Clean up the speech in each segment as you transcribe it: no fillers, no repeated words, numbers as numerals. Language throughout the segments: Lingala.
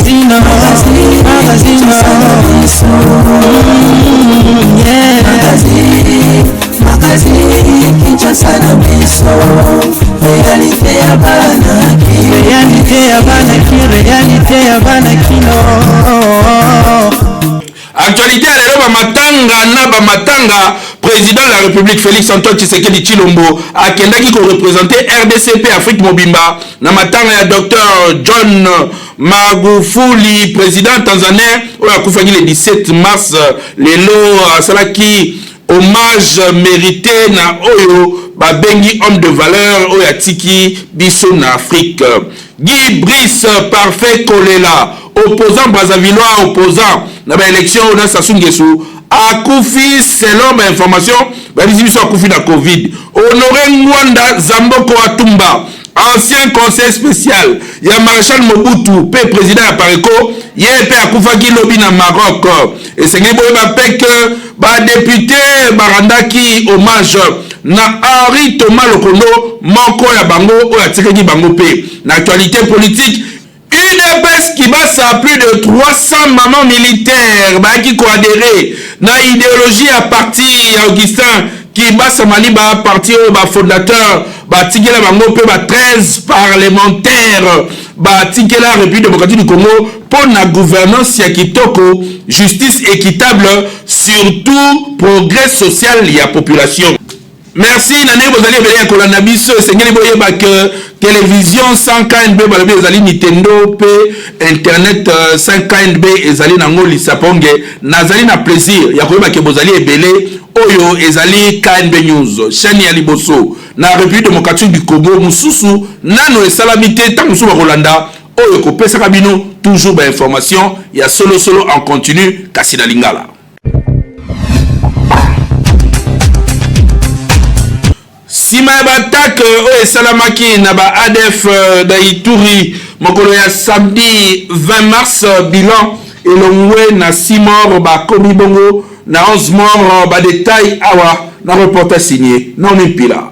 Magazine, magazine, yeah. Magazine, Kinshasa na biso, réalité ya bana Kin. Réalité ya bana Kin, réalité ya bana Kino. Actualité ya lelo, bamatanga na bamatanga. Président de la République Félix Antoine Tshisekedi Tshilombo akendaki koreprésenter RDC mpe Afrique mobimba na matanga ya Dr John Magufuli, président tanzanien oyo akufaki le 17 mars. Lelo asalaki hommage mérité na oyo babengi homme de valeur oyo atiki biso na Afrique. Guy Brice Parfait Kolela, opposant brazzavillois, opposant na baélection oyo na Sassou Nguesso, akufi. Selon bainformation babisi biso, akufi na Covid. Honoré Ngbanda Zamboko Atumba, ancien conseil spécial ya Maréchal Mobutu mpe président ya Apareco, ye mpe akufaki lobi na Maroc. Esengeli boyeba mpe ke badéputé barandaki hommage na Henri Thomas Lokondo, moko ya bango oyo atikaki bango. Mpe na actualité politique, UDPS Kibasa, plus de 300 mamans militaires bayaki koadhérer na idéologie ya parti ya Augustin Kibasa Maliba, parti oyo bafondateur batikela bango mpe ba 13 parlementaire batikela République démocratique du Congo mpo na gouvernance ya kitoko, justice équitable, surtout progrès social ya population. Merci na ndenge bozali ebele ya kolanda biso. Esengeli boyeba ke télévision 100 KNB, balobi ezali Nintendo, mpe internet 5 KNB ezali nango lisaponge. Nazali na plaisir ya koyeba ke bozali ebele. Oyo ezali KNB News, chaîne ya liboso na République démocratique du Congo. Mosusu nano esalami te. Ntango mosusu bakolanda oyo ekopesaka bino toujours bainformation ya solosolo en continu, kasi na lingala. Nsima ya baattaque oyo esalamaki na ba ADF na Ituri mokolo ya samedi 20 mars, bilan elongwe na 6 morts, bakomi bongo na 11 morts. Badétail awa na reportage signé Naomi Mpila.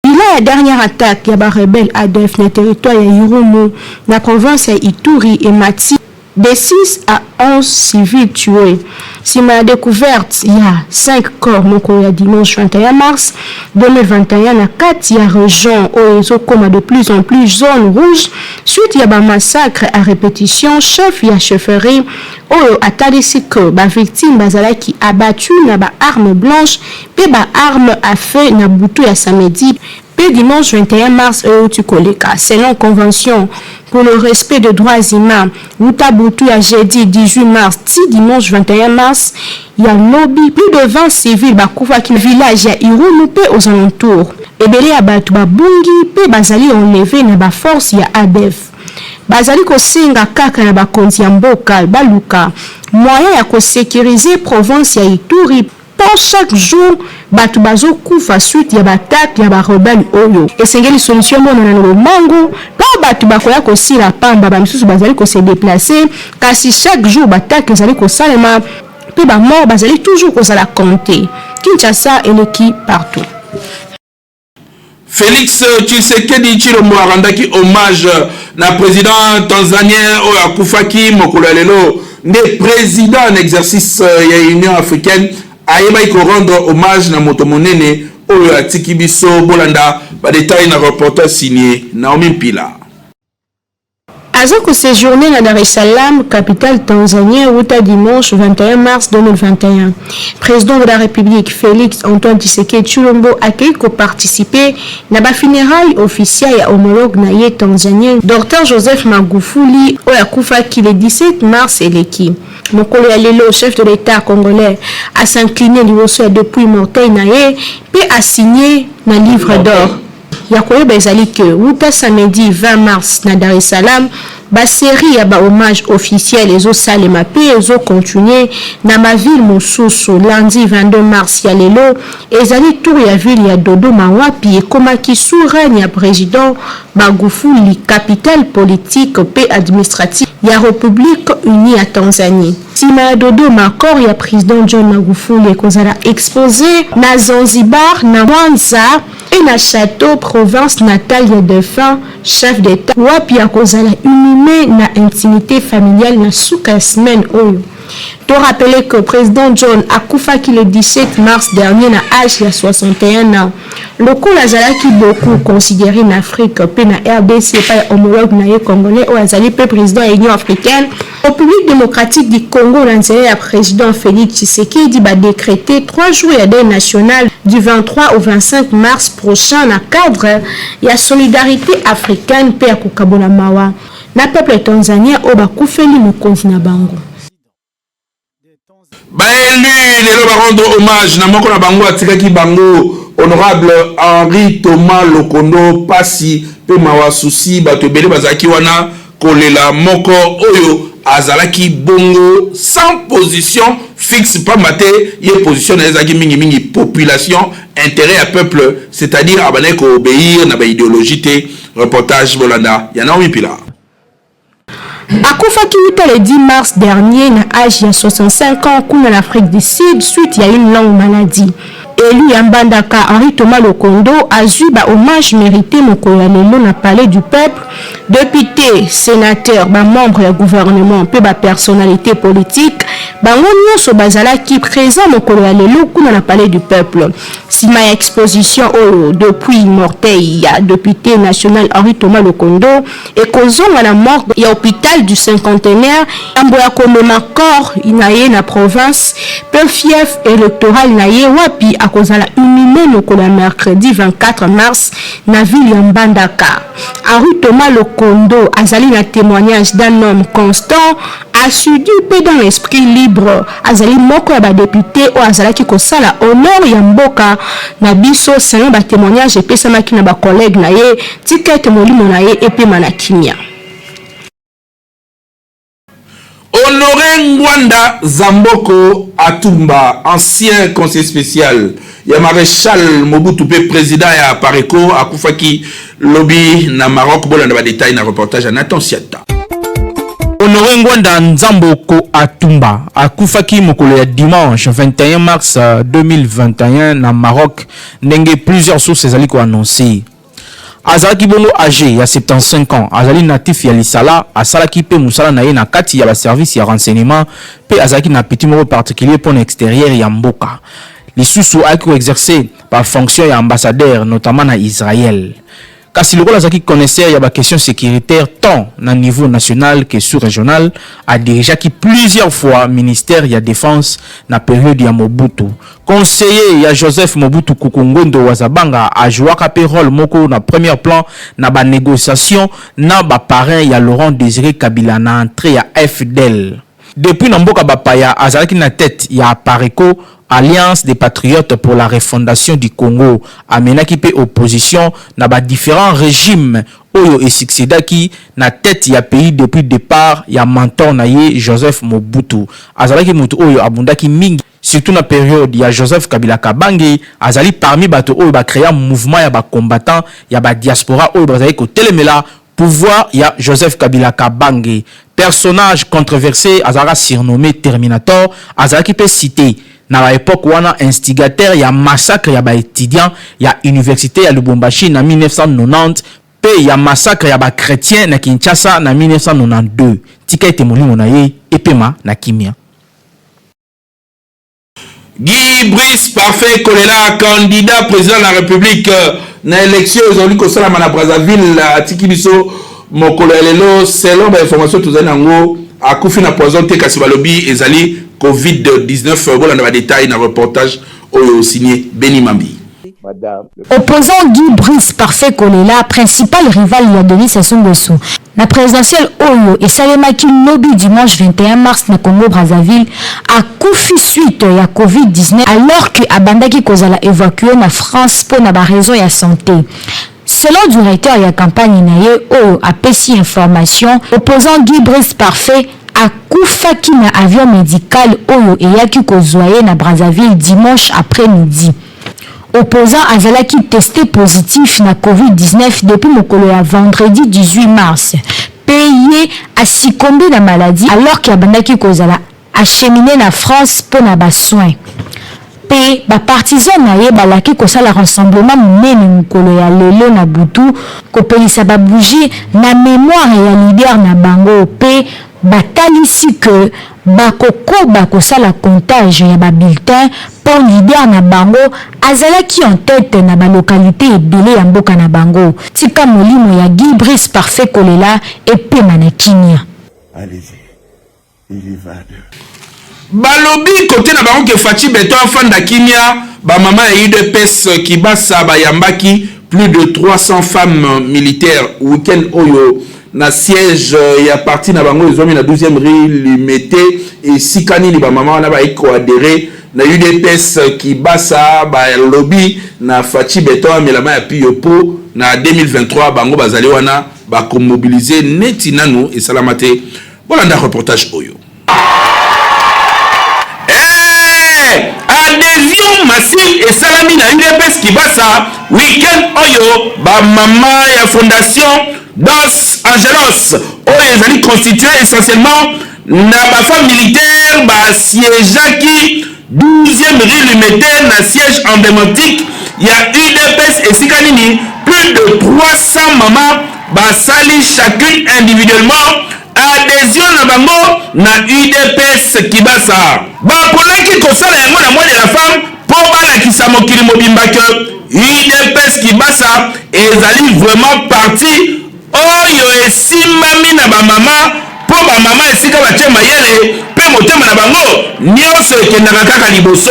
Bilan ya dernière attaque ya barebelle ADF na territoire ya Irumu na province ya Ituri emati de 6 à 11 civils tués. Nsima ya découverte ya 5 corps mokolo ya dimanche 21 mars 2021 na kati ya région oyo ezokóma de plus en plus zone rouge suite ya bamassacre à répétition, chef ya chefferie oyo atalisi ke bavictime bazalaki abattu na baarme blanche mpe baarme à feu na butu ya samedi mpe dimanche 21 mars oyo euti koleka. Selon Convention pour le respect des droits humains, wuta butu ya jeudi 18 mars ti dimanche 21 mars ya lobi, plus de 20 civils bakufaki na village ya Irumu mpe aux alentours. Ebele ya bato babungi mpe bazali enlevé na baforce ya ADF. Bazali kosenga kaka na bakonzi ya mboka baluka moyen ya kosécuriser province ya Ituri, mpo chaque jour bato bazokufa suite ya baattaque ya barebelle oyo. Esengeli solution emonana na lomango, mpo bato bakoya kosila pamba. Bamisusu bazali kose déplacer, kasi chaque jour baattaque ezali kosalema mpe bamort bazali toujours kozala compte. Kinshasa eleki partout. Félix Tshisekedi Tshilombo arandaki hommage na président tanzanien oyo akufaki mokolo ya lelo. Nde président en exercice ya Union africaine ayebaki korendre hommage na moto monene oyo atiki biso. Bolanda badétail na reportage signé Naomi Mpila. Aza koséjourner na Dar es Salaam, capitale tanzanien, wuta dimanche 21 mars 2021. Président de la République Félix Antoine Tshisekedi Tshilombo akei koparticiper na bafunérailles officielle ya homologue na ye tanzanien, Dr Joseph Magufuli, oyo akufaki le 17 mars eleki. Mokolo ya lelo, chef de l'État congolais as'incliné liboso ya dépouille mortelle na ye mpe asigné na livre d'or. Ya koyeba ezali ke wuta samedi 20 mars na Dar es Salaam, basérie ya bahommage officiel ezosalema mpe ezocontinuer na baville mosusu. Lundi 22 mars ya lelo ezali tour ya ville ya Dodoma, wapi ekomaki sous règne ya président Magufuli capitale politique mpe administrative ya République unie ya Tanzanie. Nsima ya Dodoma, corps ya président John Magufuli ekozala exposé na Zanzibar, na Mwanza mpe ye na Chateau, province natale ya defunt chef d'Etat, wapi akozala inhume na intimite familiale na suka ya semaine oyo. To rappeler que president John akufaki le 17 mars dernier na age ya 61 ans. Lokola azalaki beaucoup considere na Afrique mpe na rdc epai ya homologue na ye congolais oyo azali mpe president ya Union africaine, Republique democratique du Congo na nzela ya president Felix Tshisekedi ba decreter 3 jours ya deuil national du 23 au 25 mars prochain na cadre ya solidarite africaine mpe ya kokabola mawa na peuple tanzanien oyo bakufeli mokonzi na bango. Ba élus lelo ba rendre hommage na moko na bango atikaki bango honorable Henri Thomas Lokondo pasi pe mawa souci bato ebele bazalaki wana kolela moko oyo azalaki bongo sans position fixe pamba te ye position na ye ezalaki mingi mingi population intérêt ya peuple c'est-à-dire abandaki ko obéir na ba idéologie te reportage bolanda ya Naomi Pila. Akufaki wuta le 10 mars dernier na age ya 65 ans kuna na Afrique du Sud suite ya une longue maladie. Elu ya Mbandaka Henri Thomas Lokondo azui ba hommages merites mokolo ya lelo na Palais du Peuple. Deputes, senateurs, ba membres ya gouvernement mpe ba personnalites politiques bango nionso bazalaki presents mokolo ya lelo kuna na Palais du Peuple. Sima ya exposition oyo depuis mortei ya depute national Henri Thomas Lokondo, Ekozonga na morgue ya hopital du cinquantenaire yambo ya komema corps na ye na province mpe fief electoral na ye wapi akozala inhume mokolo ya mercredi 24 mars na ville ya Mbandaka. Henri Thomas Lokondo azali na temoignage d'un homme constant, assidu mpe d'un esprit libre. Azali moko ya ba deputes oyo azalaki kosala honneur ya mboka na biso selon ba temoignages epesamaki na ba collègues na ye. Tika ete molimo na ye epema na kimia. Honore Ngwanda Zamboko Atumba, ancien conseiller special ya Marechal Mobutu mpe president ya Apareco akufaki lobi na Maroc. Bolanda ba details na reportage ya Nathan Siata. Honore Ngwanda Nzamboko Atumba akufaki mokolo ya dimanche 21 mars 2021 na Maroc ndenge plusieurs sources ezali ko annoncer. Azalaki bongo age ya 75 ans, azali natif ya Lisala, asalaki mpe mosala na ye na kati ya ba services ya renseignement mpe azalaki na appetit moko particulier mpo na exterieur ya mboka. Lisusu ayaki ko exercer ba fonctions ya ambassadeur notamment na Israël. Kasi lokola azalaki connaisseur ya ba questions securitaires tant na niveau national que sous-regional, a dirigeaki plusieurs fois ministère ya defense na periode ya Mobutu. Conseiller ya Joseph Mobutu Kuku Ngwendo Wazabanga, a jouaka pe role moko na premier plan na ba negociations na ba parrains ya Laurent Desire Kabila na entree ya AFDL. Depuis na mboka bapaya, azalaki na tete ya Apareco, Alliance des patriotes pour la refondation du Congo. Amenaki pe opposition na ba differents regimes oyo e succedaki na tete ya pays depuis depart ya mentor na ye Joseph Mobutu. Azalaki mutu oyo abundaki mingi surtout na periode ya Joseph Kabila Kabange. Azali parmi bato oyo ba crea mouvement ya ba combattants ya ba diaspora oyo bazalaki kotelemela pouvoir ya Joseph Kabila Kabange. Personnage controverse, azalaka surnomme Terminator, azalaki mpe cite na ba epoque wana instigateur ya massacre ya ba etudiants ya universite ya Lubumbashi na 1990 mpe ya massacre ya ba chretiens na Kinshasa na 1992. Tika ete molimo na ye epema na kimia. Guy Brice Parfait Kolela, candidat président de la République na élection ezali kosalama na Brazzaville, atiki biso mokolo ya lelo. Selon ba information tozali nango, akufi na poison te, kasi balobi ezali Covid-19. Bolanda ba détails na reportage oyo signé Beni Mambi. Opposant Guy Brice Parfait Kolela, principal rival ya Denis Sassou Nguesso na presidentielle oyo esalemaki lobi dimanche 21 mars na Congo-Brazzaville, akufi suite ya Covid-19 alors que abandaki kozala evacuer na France mpo na ba raisons ya sante. Selon directeur ya campagne na ye oyo apesi information, opposant Guy Brice Parfait akufaki na avion medical oyo eyaki kozua ye na Brazzaville dimanche après-midi. Opposant azalaki teste positif na Covid 19 depuis mokolo ya vendredi 18 mars mpe ye a succomber na maladie alors que abandaki kozala acheminer na France mpo na ba soins. Mpe ba partisans na ye balaki kosala rassemblement monene mokolo ya lelo na butu kopelisa ba bougies na memoire ya leader na bango mpe batalisi que bakokoba kosala comptage ya ba bulletins mpo leader na bango azalaki en tete na ba localites ebele ya mboka na bango. Tika molimo ya Guy Brice Parfait Kolela epema na kimia. Allez-y. Balobi cote na bango ke Fatshi Beton afanda kimia, ba mama ya udps Kibasa bayambaki plus de 300 femmes militaires week-end oyo na siège ya parti na bango ezwami na 12e rue Limete esika nini ba mama wana baye ko adherer na udps Kibasa balobi na Fatshi Beton amela mayi ya piyo po na 2023 bango bazali wana bako mobiliser neti nanu esalama te. Bolanda reportage oyo. Eh! Adhesion massive esalami na udps Kibasa week-end oyo ba mama ya fondation Dos Angelos oyo ezali constitue essentiellement na ba femmes militaires ba siégeaki 12e rue Limete na siège emblématique ya udps esika nini plus de 300 mamas basali chacune individuellement adhesion na bango na udps Kibasa. Baponaki kosala yango na mois de la femme mpo balakisa mokili mobimba que udps Kibasa ezali vraiment parti oyo esimbami na ba mama mpo ba mama esika batie mayele mpe motema na bango nionso ekendaka kaka liboso.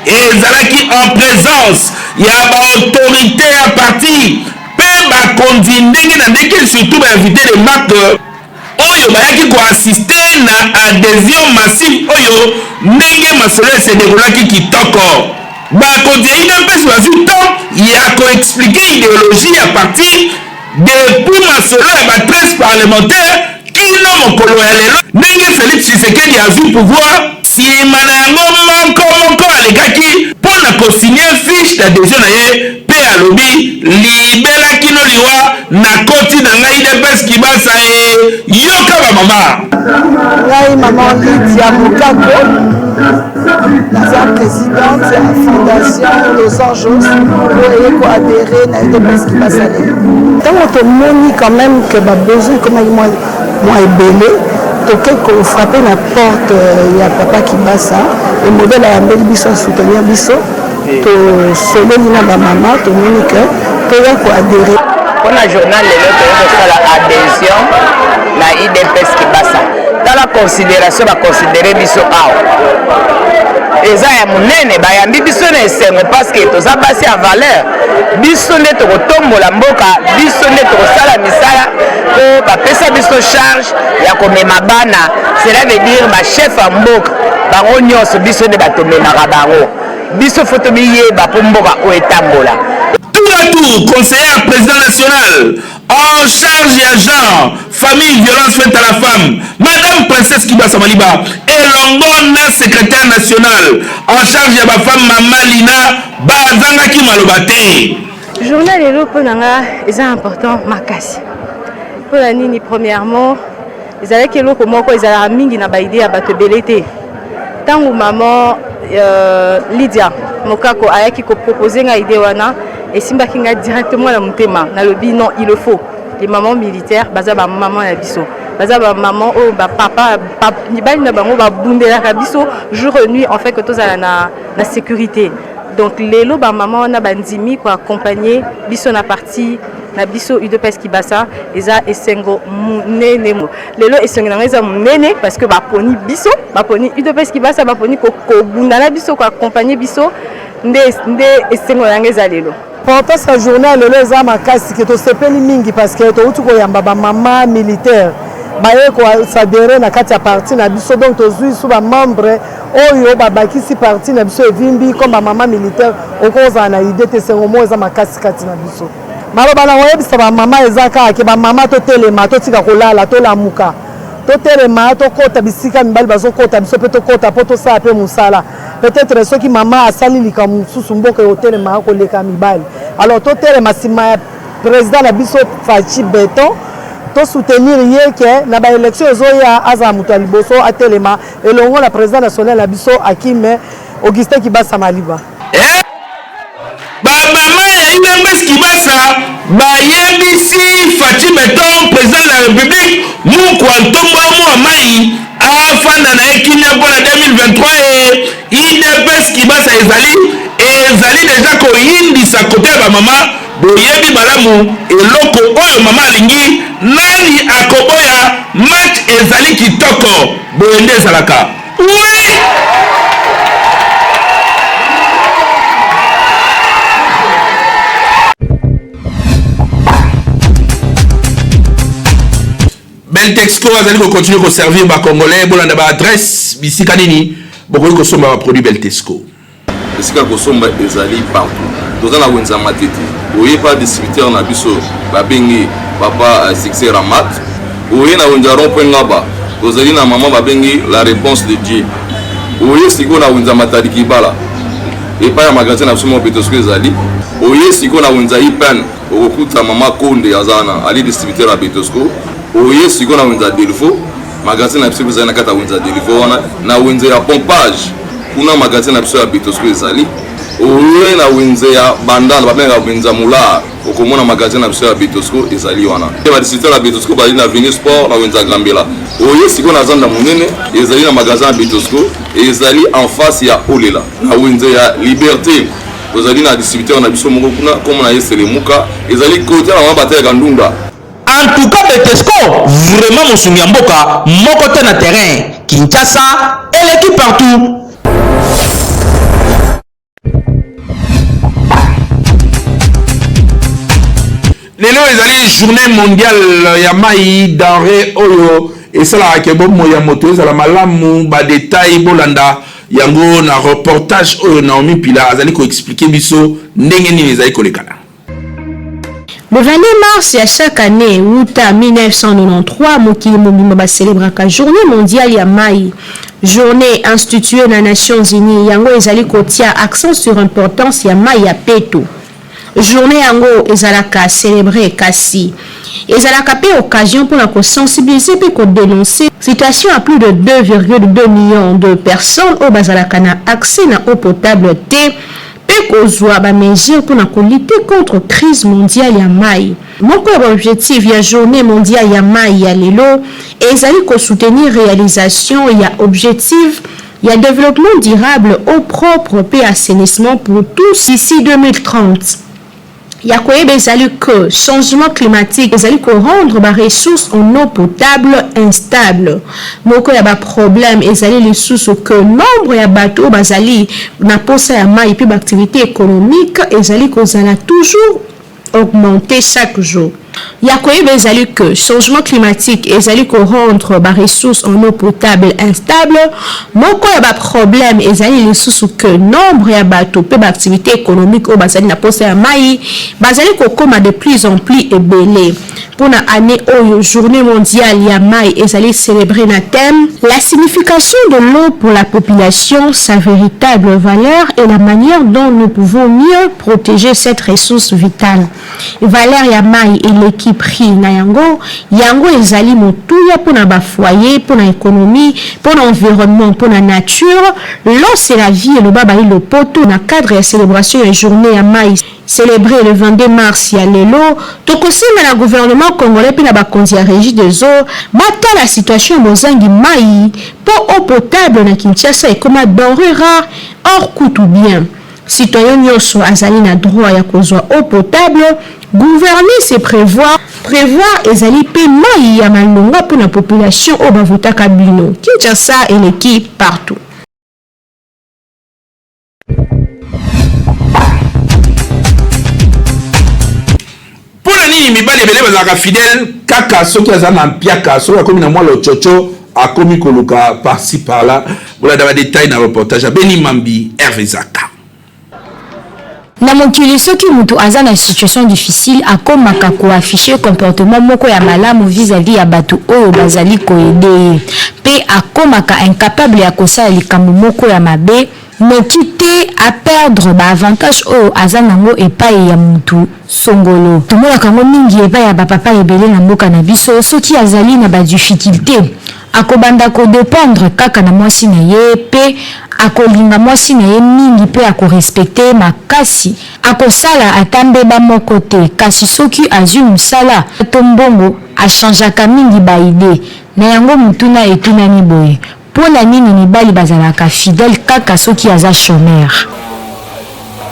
Ezalaki en presence ya ba autorites ya parti mpe bakonzi ndenge na ndenge surtout ba invites de marque oyo bayaki ko assister na adhesion massive oyo ndenge masolo e se deroulaki kitoko. Bakonzi ya udps bazwi temps ya ko expliquer ideologie ya parti depuis masolo ya ba 13 parlementaires kino mokolo ya lelo ndenge Felix Tshisekedi azwi pouvoir. Sima na yango moko moko alekaki mpo na ko signer fiche d'adhesion na ye mpe alobi libela kino liwa nakoti na ngai udps Kibasa ee yoka ba mama. Ngai maman Lydia Mokako naza présidente ya fondation Los Angeles oyo eye ko adhérer na udps Kibasa lelo. Ntango tomoni quand même que ba besoin ekomaki mwa ebele toke ko frapper na porte ya papa Kibasa et modèle ayambeli biso asoutenir biso tosololi na ba mama tomoni que toya ko adhérer. Mpo na journal lelo toye kosala adhesion na udps Kibasa. Tala consideration ba considere biso awa eza ya monene, bayambi biso na esengo parce que toza basi ya valeur. Biso nde tokotombola mboka, biso nde tokosala misala mpo bapesa biso charge ya komema bana, cela veut dire ba chef ya mboka bango nyonso biso nde batomemaka bango. Biso faut tomiyeba mpo mboka oyo etambola. Tour à tour, conseiller ya president national en charge ya genre, famille, violence faite à la femme, madame Princesse Kibasa Maliba elongo na secretaire national en charge ya ba femmes mama Lina bazangaki maloba te. Journal lelo mpo na nga eza important makasi. Mpo na nini? Premièrement, ezalaki eloko moko ezalaka mingi na ba idee ya bato ebele te. Ntango maman Lydia Mokako ayaki ko proposer nga idee wana, esimbaki nga directement na motema. Nalobi non, il le faut. Les mamans militaires baza ba maman ya biso. Baza ba maman oyo ba papa, ba, mibali na bango babundelaka biso jour et nuit en fait que tozala na, na sécurité. Donc lelo ba maman wana bandimi ko accompagner biso na parti na biso UDPS Kibasa, eza esengo munene. Lelo esengo na ngai eza munene parce que baponi biso, baponi UDPS Kibasa, baponi kobunda na biso, ko accompagner biso, nde, nde esengo na ngai eza lelo. Importance ya journée ya lelo eza makasi ke tosepeli mingi parce que touti koyamba ba mama militaire baye ko s'adhérer na kati ya parti na biso, donc tozwi su ba membre oyo babakisi parti na biso evimbi comme ba mama militaire. Okozala na idée te, esengo moko eza makasi kati na biso. Maloba na koyebisa ba mama eza kaka ke ba mama totelema, totika kolala, tolamuka, totelema, tokota bisika mibali bazokota, biso pe tokota po tosala pe mosala. Peut-être soki mama asali likambo mosusu mboka ekotelema koleka mibali. Alors totelema nsima ya président na biso Fatshi Beton, to soutenir ye ke na ba élection ezoya azala moto ya liboso atelema elongo na président national na biso Akim Augustin Kibasa Maliba. Eh! Ba mama ya Udps Kibasa bayebisi Fatshi Beton president de la Republique mukwa ntombolo mua mayi afanda na ye kimia mpo na 2023 e Udps Kibasa ezali ezali deja koyindisa kote ya ba mama. Boyebi malamu eloko oyo mama alingi nani akoboya match ezali kitoko boye nde ezalaka oui. Beltexco azali ko continuer ko servir ba congolais bolanda ba adresse bisika nini bokoki kosomba ba produits Beltexco. Esika kosomba ezali partout. Toza na wenze ya Matete. Oye pa distributeur na biso babengi papa Succès Ramat. Oye na wenze ya rond point Ngaba. Tozali na maman babengi la réponse de Dieu. Oye sikoyo na wenze ya Matadi Kibala. Epai ya magasin na biso moko Betosco ezali. Oye sikoyo na wenze ya IPN okokuta mama Konde aza wana ali distributeur ya Betosco. Oye sikoyo na wenze ya Delvaux magasin na biso ezali na kati ya wenze ya Delvaux wana na wenze ya pompage kuna magasin na biso ya Betosco ezali. Oye na wenze ya Bandal babengaka wenze ya Moulard okomona magasin na biso ya Betosco ezali wana. Ba distributeur ya Betosco bazali na Avenue Sport na wenze ya Gambela. Oye sikoyo na zanda monene ezali na magasin ya Betosco ezali en face ya Olela na wenze ya Liberté. Tozali na distributeur na biso moko kuna kombo na ye Selemuka ezali kote na mama bateyaka ndunda. En tout cas Betesco vraiment mosungi ya mboka moko te na terrain Kinshasa eleki partout. Lelo ezali journée mondiale ya mayi denree oyo esalaka ke bomoi ya moto ezala malamu. Ba details bolanda yango na reportage oyo Naomi Mpila azali ko expliquer biso ndenge nini ezali kolekana. Le 22 mars ya chaque annee wuta 1993, mokili mobimba ba celebraka journee mondiale ya mayi. Journee instituee na Nations Unies, yango ezali kotia accent sur importance ya mayi ya peto. Journee yango ezalaka celebrer kasi ezalaka pe occasion pona ko sensibiliser pe ko denoncer situation ya plus de 2,2 millions de personnes oyo bazalaka na accès na eau potable te mpe kozwa ba mesures mpo na ko lutter contre crise mondiale ya mayi. Moko ya ba objectifs ya Journee mondiale ya mayi ya lelo ezali ko soutenir realisation ya objectifs ya developpement durable, eau propre mpe assainissement pour tous d'ici 2030. Ya koyeba ezali que changement climatique ezali ko rendre ba ressources en eau potable instable. Moko ya ba problèmes ezali lisusu que nombre ya batu oyo bazali na posa ya mayi mpe ba activites economiques ezali kozala toujours augmenter chaque jour. Ya koyeba ezali que changement climatique ezali ko rendre ba ressources en eau potable instable. Moko ya ba problèmes ezali lisusu que nombre ya bato mpe ba activites economiques oyo bazali na posa ya mayi bazali kokoma de plus en plus ebele. Mpo na annee oyo, journee mondiale ya mayi ezali celebrer na thème, La signification de l'eau pour la population, sa veritable valeur et la manière dont nous pouvons mieux proteger cette ressource vitale. Valeur ya mayi eleki prix na yango, yango ezali motuya mpo na ba foyers, mpo na economie, mpo na environnement, mpo na nature, l'eau c'est la vie eloba bayi lopoto na cadre ya celebration ya journee ya mayi celebree le 22 mars ya lelo. Tokosenga na gouvernement congolais mpe na bakonzi ya Regie des eaux batala situation ya bozangi mayi mpo eau potable na Kinshasa ekoma denree rare or kutu bien Citoyen nionso azali na droit ya kozwa eau potable, gouverner c'est prevoir, prevoir ezali pe mayi ya malonga pona population oyo ba votaka bino. Kinshasa eleki partout. Mpo na nini mibali ebele bazalaka fidèle kaka soki aza na mpiaka, soki akomi na mwa lococo akomi koluka par ci par là? Bolanda ba details na reportage ya Beni Mambi, Herve Zaka. Na mokili soki mutu aza na situation difficile akomaka ko afficher comportement moko ya malamu vis à vis ya batu oyo bazali ko aider ye mpe akomaka incapable ya kosala likambo moko ya mabe. noki te a perdre ba avantages oyo aza nango epayi ya mutu songolo. Tomonaka yango mingi epai ya ba papa ebele na mboka na biso, soki azali na ba difficultes, akobanda ko dependre kaka na mwasi na ye pe akolinga mwasi na ye mingi pe ako respecter ye makasi, akosala ata mbeba moko te, kasi soki azui musala to mbongo, a changeaka mingi ba idees. Na yango motuna etunami boye, Mpo na nini mibali bazalaka fidèle kaka soki aza chomeur?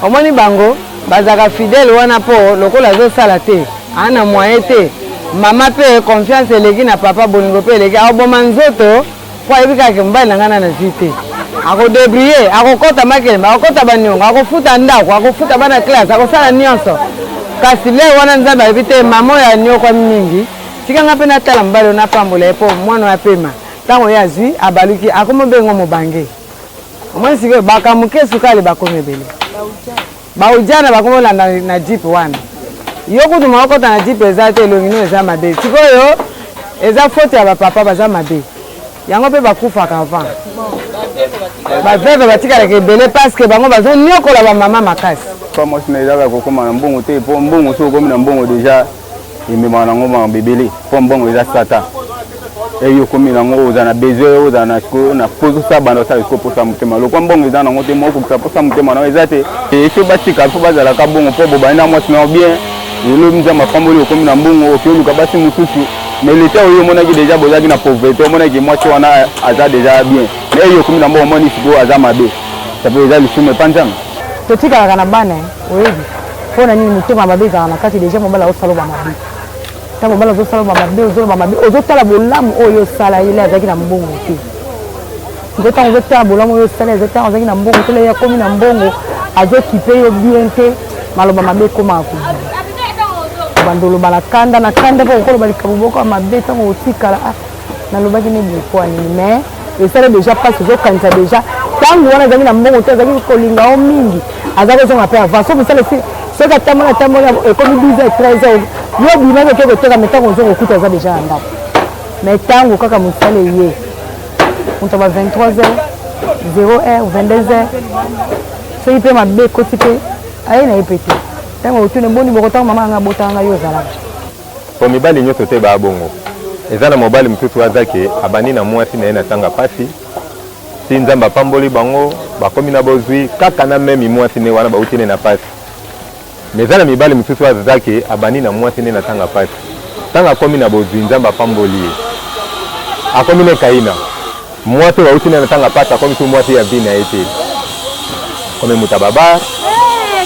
Omoni bango bazalaka fidèle wana po lokola azosala te aa na moyen te mama pe confiance eleki na papa bolingo pe eleki akoboma nzoto po ayebi kaka ke mobali na ngai nanu azui te ako debrouiller akokota makelemba akokota ba niongo akofuta ndaku akofuta bana classe akosala nionso kasi lere wana nzambe alobi te mama oyo aniokwami mingi tika ngai pe natala mobali oyo napambola ye po mwana oyo apema Tango ye azui abaluki akomi obenga mobange omoni sikoyo bakamuke sukali bakomi ebele ba ujana bakomi olanda na jeep wana yo kutu ma okota na jeep eza te elongi no eza mabe sikoyo eza faute ya ba papa baza mabe yango pe bakufaka avant ba veuve batikalaka ebele parce que bango bazoniokola ba mama makasi. Papa mwasi na ezaka kokoma na mbongo te po mbongo soki okomi na mbongo deja ememaka nango makambo ebele mpo mbongo eza satan eyo okomi nango oza na besoin oza na sikoyo na posa osala banda osala sikoyo posa motema lokwa mbongo eza nango te mokokisa posa motema nango eza te efo batika fo bazalaka bongo mpo bobandi na mwasi nango bien lelo nzambe apamboli okomi na mbongo oki oluka basi mosusu mais leta oyo omonaki deja bozalaki na pauvreté omonaki mwasi wana aza deja bien mais eyo okomi na mbongo omoni sikoyo aza mabe sape eza lisumu epa nzambe. Totikalaka na bana oyebi pona nini motema mabe ezalaka na kati dejà mobali azosala ba mabe tango mobali azosala ba mabe ozoloba mabe ozotala bolamu oyo osala ye azalaki na mbongo te sikoyo ntango ozotala bolamu oyo osala eza ntango azalaki na mbongo te ye akomi na mbongo azokipe yo bien te maloba mabe ekomaka kobima obanda oloba na kanda na kanda mpo okoloba likambo moko ya mabe ntango otikala ah nalobaki ne boye mpo ya nini mais esala deja mpasi ozokanisa deja ntango wana azalaki na mbongo te azalaki kolinga yo mingi aza kozonga mpe avant soki mosala esili soki atamboli atamboli ekomi 12 heures 13 heures yo obimaki oke koteka mai ntango ozonga okuta aza deja na ndako mai ntango kaka mosala eye moto ba 23 heures 0 heure 22 heures soki mpe mabe ekoti mpe aye na ye mpe te ntango otuni boni boko ntango mama yanga abotaka ngai yo ozalaka Po mibali nioso te ba bongo. Eza na mobali mosusu aza ke abandi na muasi naye na tanga pasi ti nzambe apamboli bango bakomi na bozui kaka na meme muasi ne wana bawuti ne na pasi. Mais eza na mibali mosusu aza ke abandi na muasi ne na tanga pasi tango akomi na bozui nzambe apamboli ye akomi ne kaina. Mwasi oyo awuti na tanga pasi akomi su mwasi ya vie na ye te. Akomi moto ya ba bar,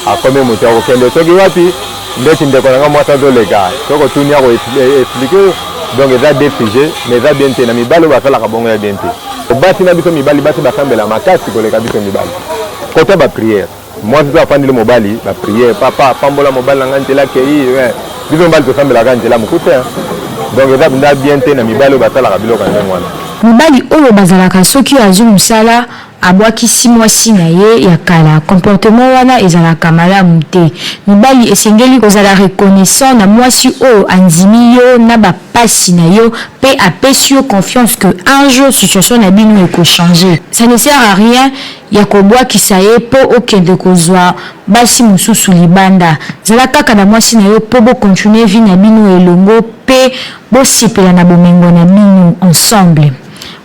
akomi moto ya kokende soki wapi, ndeti ndeko na nga mwasi azoleka soki otuni ako expliquer yo. Donc eza deux sujets mais eza bien te na mibali oyo basalaka bongo ya bien te. Basi na biso mibali basi basambela makasi koleka biso mibali. Kota ba prières. Mwasi soki afandeli mobali ba prière papa pambola mobali na ngai nzela akeyi eh. Biso mibali tosambelaka nzela mokuse hein. Donc eza mpenza bien te na mibali oyo basalaka biloko ya ndenge wana. Mibali oyo bazalaka soki azwi musala abwakisi mwasi na ye ya kala comportement wana ezalaka malamu te mibali esengeli kozala reconnaissant na mwasi oyo andimi yo na ba pasi na yo pe apesi yo confiance que un jour situation na bino eko changer ça ne sert à rien ya kobwakisa ye po okende kozua basi mosusu libanda. Zala kaka na mwasi na yo po bo continuer vie na bino elongo pe bosepela na bomengo na bino ensemble.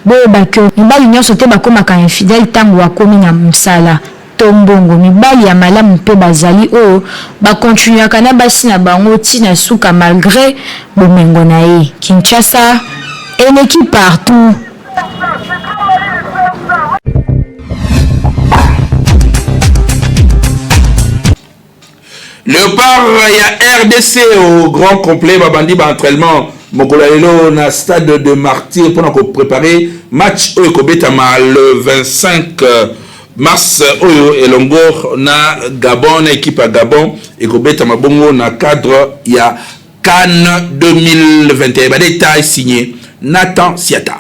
Boyeba que mibali nionso te bakomaka infidèle tango akomi na musala to mbongo. Mibali ya malamu pe bazali oyo ba continuaka na basi na bango ti na suka malgre bomengo na ye. Kinshasa eleki partout. Leopard ya RDC au grand complet babandi ba entraînement mokolo ya lelo na stade de martyr mpona koprépare match oyo ekobetama le 25 mars oyo elongo na Gabon na ekipe ya Gabon ekobetama bongo na cadre ya CAN 2021 ba détails signé Nathan Siata.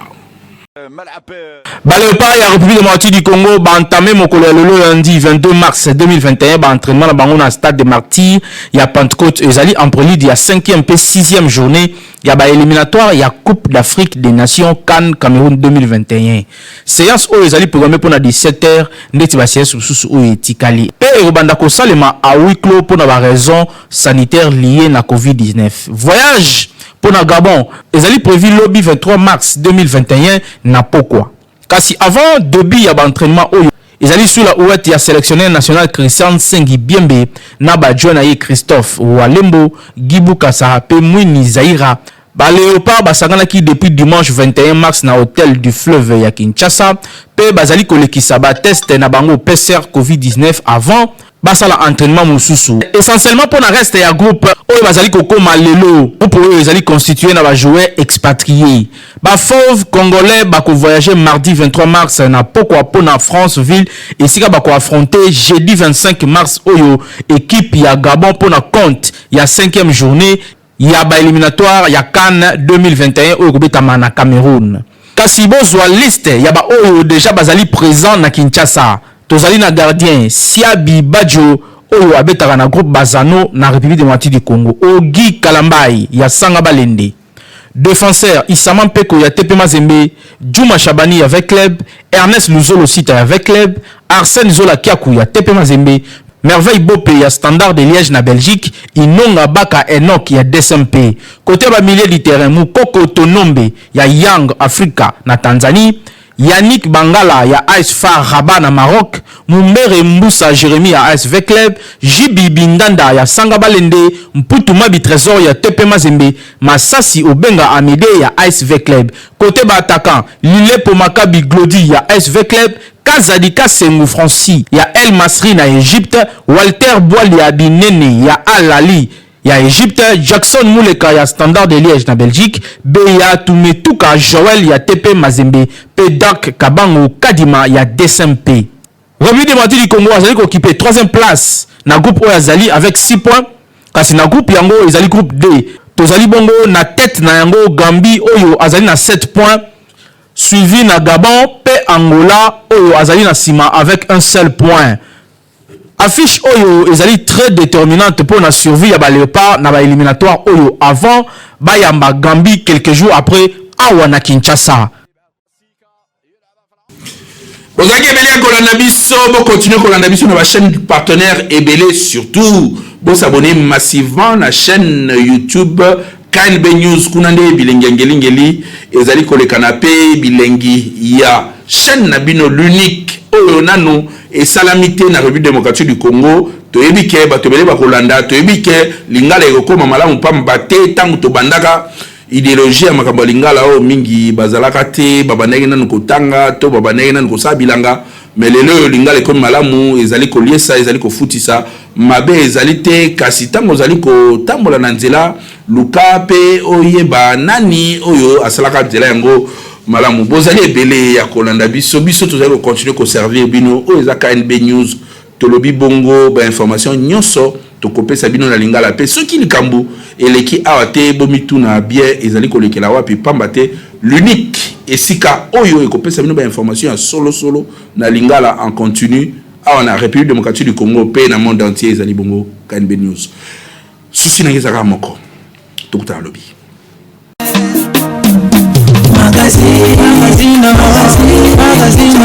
Ba Leopards ya Republique Democratique du Congo ba entamé mokolo ya lelo lundi 22 mars 2021 ba entraînement na bango na stade des Martyrs ya Pentecôte ezali en prélude ya 5e mpe 6e journée ya ba éliminatoire ya Coupe d'Afrique des Nations CAN Cameroun 2021. Séance oyo ezali programmée mpona 17h ndeti ba séance mosusu oyo etikali mpe ekobanda kosalema à huis clos mpona ba raisons sanitaires liées na Covid-19. Voyage mpo na Gabon ezali prévu lobi 23 mars 2021 na pokwa. Kasi avant debut ya ba entraînement oyo ezali sous la houlette ya sélectionneur national Christian Nsengi Biembe na ba adjoint na ye Christophe Walembo, Guy Bukasa mpe Mwini Zaira, ba Leopards basanganaki depuis dimanche 21 mars na hotel du Fleuve ya Kinshasa mpe bazali kolekisa ba test na bango PCR Covid-19 avant basala entraînement mosusu essentiellement mpo na reste ya groupe oyo bazali kokoma lelo. Groupe oyo ezali constitué na bajoueur expatrié. Bafauve congolais bakovoyage mardi 23 mars na pokwa mpo na Franceville, esika bakoaffronte jeudi 25 mars oyo équipe ya Gabon mpo na compte ya 5e journée ya baéliminatoire ya CAN 2021 oyo ekobetama na Cameroun. Kasi bozwa liste ya baoyo deja bazali présent na Kinshasa. Tozali na gardien Siabi Badjo oyo abetaka na groupe Bazano na République Démocratique du Congo, Ogi Kalambai ya Sanga Balende, défenseur Isama Mpeko ya TP Mazembe, Juma Shabani ya V Club, Ernest Luzolo Sita ya V Club, Arsène Zola Kiaku ya TP Mazembe, Merveille Bope ya Standard de Liège na Belgique, Inonga Baka Enoch ya DSMP. Côté ba milieu du terrain, Mukoko Tonombe ya Young Africa na Tanzanie, Yannick Bangala ya AS FAR Rabat na Maroc, Mumbere Mbusa Jérémy ya AS V Club, Jibi Bindanda ya Sanga Balende, Mputu Mabi Trésor ya TP Mazembe, Masasi Obenga Amede ya AS V Club. Côté ba attaquant, Lilepo Maccabi Glody ya AS V Club, Kazadi Kasengu Francis ya El Masri na Égypte, Walter Bwalia Binene ya Al Ahly ya Égypte, Jackson Muleka ya Standard de Liège na Belgique, Beya Tumetuka Joël ya TP Mazembe, pe Dark Kabango Kadima ya DSMP. République Démocratique du Congo azali kooccuper troisième place na groupe oyo azali avec 6 points. Kasi na groupe yango ezali groupe D. Tozali bongo na tête na yango Gambie oyo azali na 7 points, suivi na Gabon pe Angola oyo azali na nsima avec un seul point. Affiche oyo ezali très déterminante pour la survie ya ba Léopard na ba éliminatoire oyo avant bayamba Gambie quelques jours après awa na Kinshasa. Bozalaki ebele ya kolanda biso, bocontinue kolanda biso na bachaîne partenaire ebele. Surtout bosabonner massivement na chaîne YouTube KNB News. Kuna nde bilengi ya ngelingeli ezali kolekana mpe bilengi ya chaîne na bino, l'unique oyo nanu esalami te na République Démocratique du Congo. Toyebi ke bato ebele bakolanda, toyebi ke lingala ekokóma malamu pamba te ntango tobandaka idéologie ya makambo ya lingala oyo, mingi bazalaka te, babandaki nanu kotanga to babandaki nanu kosala bilanga. Mais lelo oyo lingala ekomi malamu, ezali koliesa, ezali kofutisa, mabe ezali te. Kasi ntango ozali kotambola na nzela, luka mpe oyeba nani oyo asalaka nzela yango malamu. Bozali ebele ya kolanda biso, biso tozali kocontinue koservir bino. Oyo eza KNB News. Tolobi bongo bainformation nyonso tokopesa bino na lingala, mpe soki likambo eleki awa te, bomituna bien ezali kolekela wapi, pamba te l'unique esika oyo ekopesa bino bainformation ya solosolo na lingala en continu awa na République Démocratique du Congo mpe na monde entier ezali bongo KNB News. Susi nange ezalaka moko, tokutana lobi. Magazine, magazine, magazine,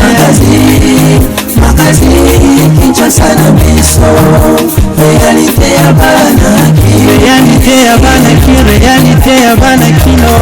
magazine, magazine, Kinshasa na biso, réalité ya bana. Réalité ya bana ki, réalité ya bana kino.